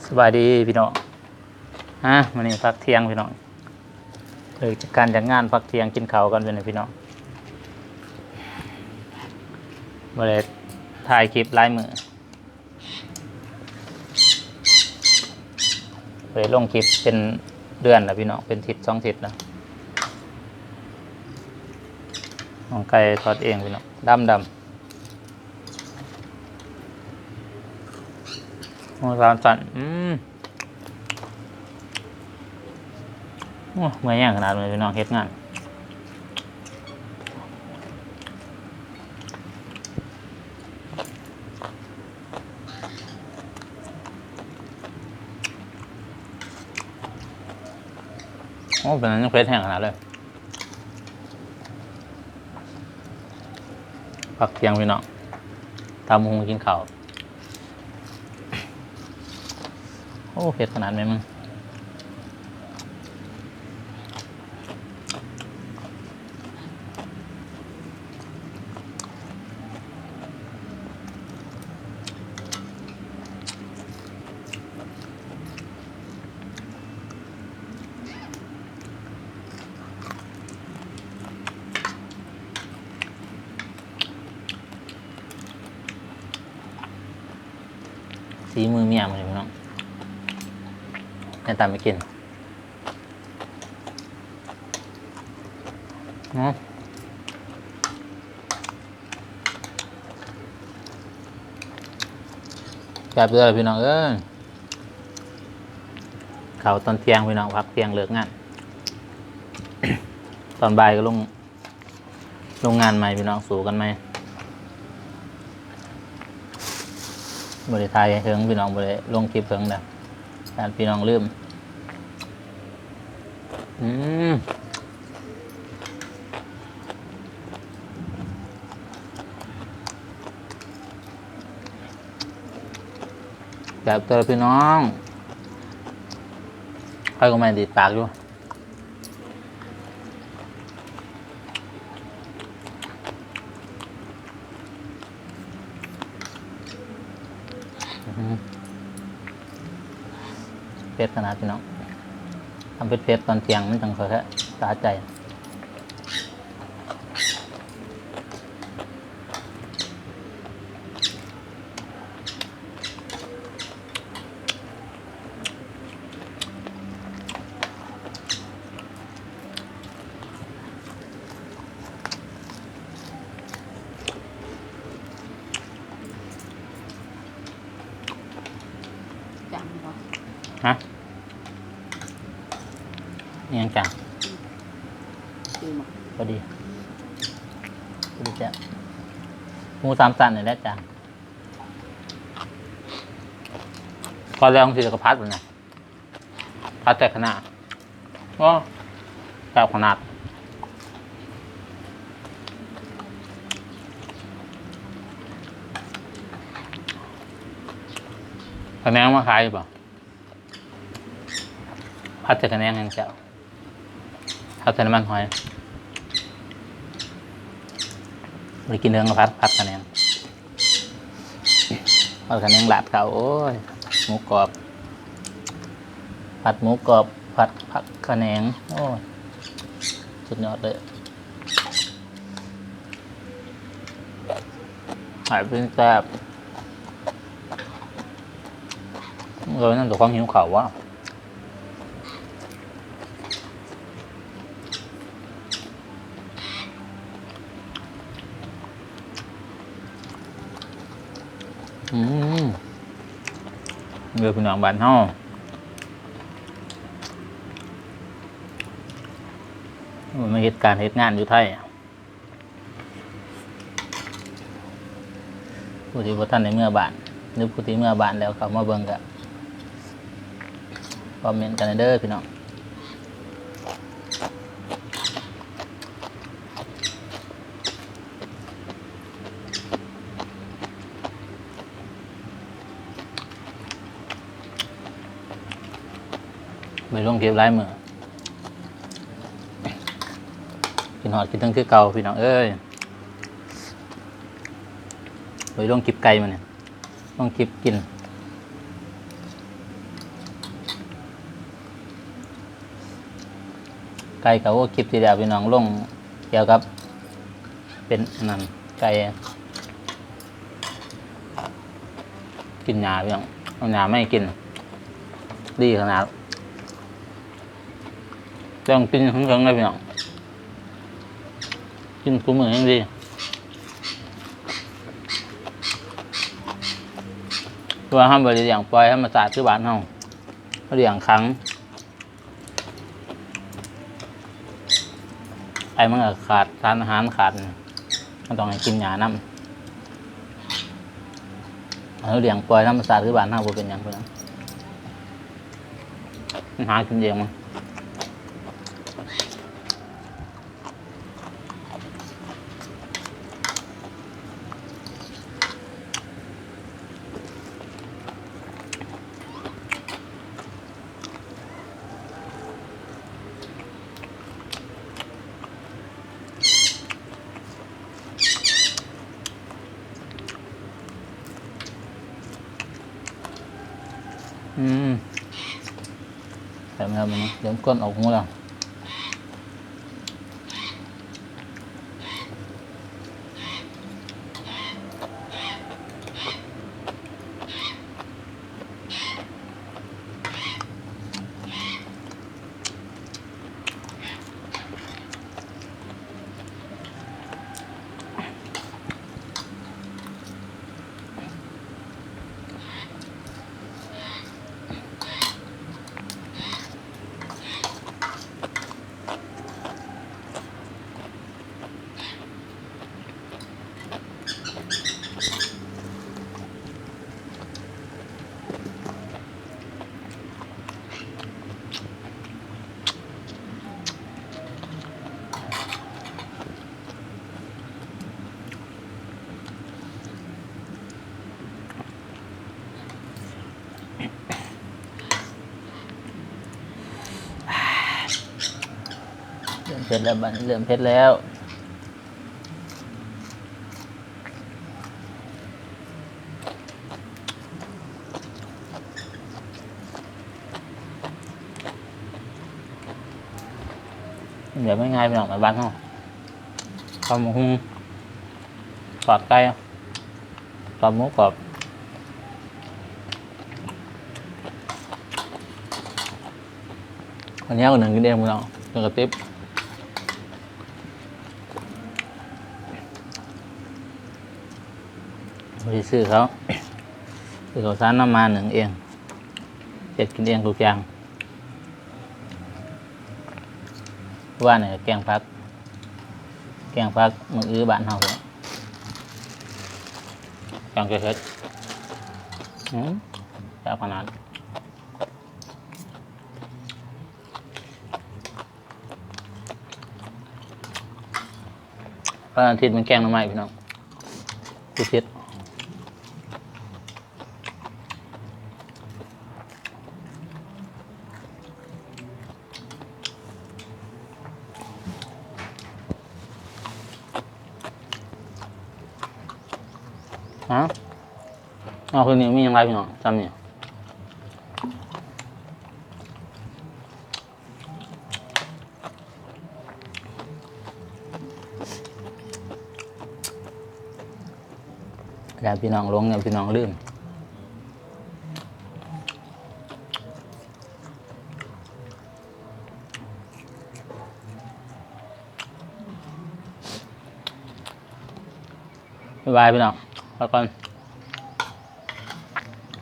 ສະບາຍດີພີ່ນ້ອງ ຮະ ມື້ນີ້ພັກທ່ຽງພີ່ນ້ອງ ເລີກຈາກການຈາກງານ ພັກທ່ຽງກິນເຂົ້າກັນພີ່ນ້ອງ ບໍ່ໄດ້ຖ່າຍຄລິບຫຼາຍມື້ ບໍ່ໄດ້ລົງຄລິບເປັນເດືອນແລ້ວພີ່ນ້ອງ ເປັນທິດສອງທິດແລ້ວ ໜັງໄກ່ທອດເອງພີ່ນ້ອງ ດຳໆ. ໂອ້ ສາມຊັ້ນ ອືມ ໂອ້ ເມື່ອຍແຮງຂະໜາດເລີຍພີ່ນ້ອງ ເຮັດງານ ໂອ້ ເປັນຫຍັງຍັງເຜັດແຮງຂະໜາດເລີຍ. ພັກທ່ຽງພີ່ນ້ອງ ຕຳບັກຫຸ່ງກິນເຂົ້າ ໂອ້ ເຜັດຂະໜາດແມ່ມຶງ. ສີມືເມຍມື້ນີ້ພີ່ນ້ອງ ໃຫ້ຕຳໃຫ້ກິນ ເນາະ. ແຊບເດີພີ່ນ້ອງເອີຍ ເຂົ້າຕອນທ່ຽງພີ່ນ້ອງ ພັກທ່ຽງເລີກງານ ຕອນບ່າຍກໍລົງ ລົງງານໃໝ່ພີ່ນ້ອງ ສູ້ກັນໃໝ່ ບໍ່ໄດ້ຖ່າຍເຖິງພີ່ນ້ອງ ບໍ່ໄດ້ລົງຄລິບເຖິງແລ້ວ ຢ້ານພີ່ນ້ອງລືມ. ອືມ ແຊບເດີພີ່ນ້ອງ ໃຜກໍແມ່ນດີດປາກຢູ່ ອືມ ເຜັດຂະໜາດພີ່ນ້ອງ ທຳເຜັດໆ ຕອນທ່ຽງມັນຈັ່ງຄ່ອຍສະໃຈ. ຈັ່ງບໍ່ ຮະ ອີ່ຫຍັງຈັ່ງ? ອືມ ພໍດີ ພໍດີແຊບ ໝູສາມຊັ້ນນີ້ແຫຼະຈັ່ງ ພໍແລ້ວ ຈັ່ງຊີ້ແລ້ວກໍຜັດມັນນະ ຜັດໃສ່ຄະນ້າ ໂອ້ ແຊບຂະໜາດ ຂະແໜງມາຂາຍຢູ່ບໍ່? ຜັດໃສ່ຂະແໜງແຮງແຊບ ຜັດໃສ່ນ້ຳມັນຫອຍ ບໍ່ໄດ້ກິນເຖິງ ຜັດ ຜັດຂະແໜງ ຜັດຂະແໜງລາດເຂົ້າ ໂອ້ຍ ໝູກອບ ຜັດໝູກອບ ຜັດຜັກຂະແໜງ ໂອ້ຍ ສຸດຍອດເລີຍ. ຫາຍເປັນແຊບ ເອີ ນັ້ນເຈົ້າຂອງຫິວເຂົ້າວະ ອືມ ເດີພີ່ນ້ອງບ້ານເຮົາ ມາເຮັດການເຮັດງານຢູ່ໄທ. ຜູ້ທີ່ບໍ່ທັນໄດ້ເມືອບ້ານ ຫຼື ຜູ້ທີ່ເມືອບ້ານແລ້ວເຂົ້າມາເບິ່ງກະຄອມເມັນກັນແດ່ເດີພີ່ນ້ອງ. ໄປລົງຄລິບຫຼາຍມື້ ຄິດຮອດຄິດເຖິງຄືເກົ່າພີ່ນ້ອງເອີຍ. ໄປລົງຄລິບໄກ່ມື້ນີ້ ລົງຄລິບກິນ ກ່ກໍ ໂອ້ ຄລິບທີ່ແລ້ວພີ່ນ້ອງລົງກ່ຽວກັບເປັນອັນນັ້ນ ໄກ່ກິນຫຍ້າພີ່ນ້ອງ ເອົາຫຍ້າມາໃຫ້ກິນ ດີຂະໜາດ. ຕ້ອງກິນເຖິງໆເລີຍພີ່ນ້ອງ ກິນຄູ່ມື້ແຮ່ງດີ ເພາະວ່າເຮົາບໍ່ໄດ້ລ້ຽງປ່ອຍທຳມະຊາດຄືບ້ານເຮົາ ເຮົາລ້ຽງຂັງ ໄກ່ມັນກໍຂາດສານອາຫານຂາດ ມັນຕ້ອງໃຫ້ກິນຫຍ້ານຳ ເຮົາລ້ຽງປ່ອຍທຳມະຊາດຄືບ້ານເຮົາບໍ່ເປັນຫຍັງ ມັນຫາກິນເອງມັນ. ອືມ ແຊບແລ້ວ ເລີ່ມກ້ນອອກຫູແລ້ວ. ເລີ່ມເຜັດແລ້ວ ບັດນີ້ເລີ່ມເຜັດແລ້ວ. ແບບງ່າຍໆ ພີ່ນ້ອງ ບ້ານເຮົາ ຕຳບັກຫຸ່ງ ທອດໄກ່ ຕຳໝູກອບ ອັນນີ້ເຮົາກໍໜຶ້ງກິນເອງ ພີ່ນ້ອງ ໜຶ້ງກະຕິບ ບໍ່ໄດ້ຊື້ເຂົ້າ ຊື້ເຂົ້າສານນຳມາໜຶ້ງເອງ ເຮັດກິນເອງທຸກຢ່າງ. ວານນີ້ກໍແກງຜັກ ແກງຜັກໝາກອຶບ້ານເຮົາ ແກງເຜັດ ອືມ ແຊບຂະໜາດ. ວັນອາທິດມັນແກງໜໍ່ໄມ້ ພີ່ນ້ອງ ພິເສດ. ຮະ ເອົາ ຄືນນີ້ມີຫຍັງຫຼາຍ ພີ່ນ້ອງ ຊ່ຳນີ້. ຢ້ານພີ່ນ້ອງຫຼົງ ຢ້ານພີ່ນ້ອງລືມ. ບາຍບາຍ ພີ່ນ້ອງ ໄປກ່ອນ.